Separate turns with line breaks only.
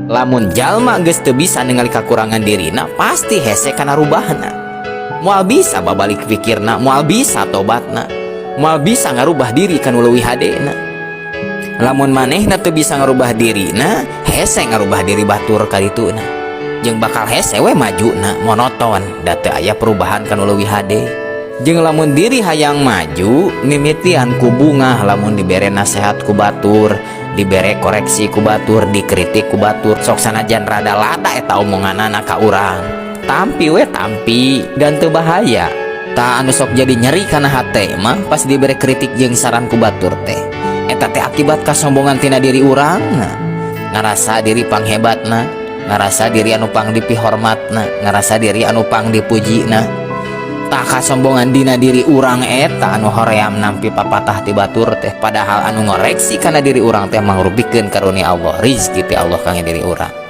Lamun jalma geus teu bisa ningali kakurangan dirina, pasti hese kana rubahna. Moal bisa babalik pikirna, moal bisa tobatna, moal bisa ngarubah diri kanu leuwih hadena. Lamun manehna teu bisa ngarubah dirina, hese ngarubah diri batur kadituna. Jeung bakal hese we majuna, monoton, da teu aya perubahan kanu leuwih hade. Jeung lamun diri hayang maju, mimitian ku bungah lamun dibere nasehat ku batur, dibere koreksi ku batur, dikritik ku batur, sok sanajan rada lada eta omonganana ka urang. Tampi we tampi dan teu bahaya. Tah, anu sok jadi nyeri kana hate mah pas dibere kritik jeung saran ku batur teh. Eta teh akibat kasombongan tina diri urang. Ngarasa diri panghebatna, ngarasa diri anu pang dipihormatna, ngarasa diri anu pang dipujina. Tah, kasombongan dina diri urang eta anu hoream nampi papatah ti batur teh, padahal anu ngoreksi kana diri urang teh mangrupikeun karunia Allah, rizki ti Allah kangge diri urang.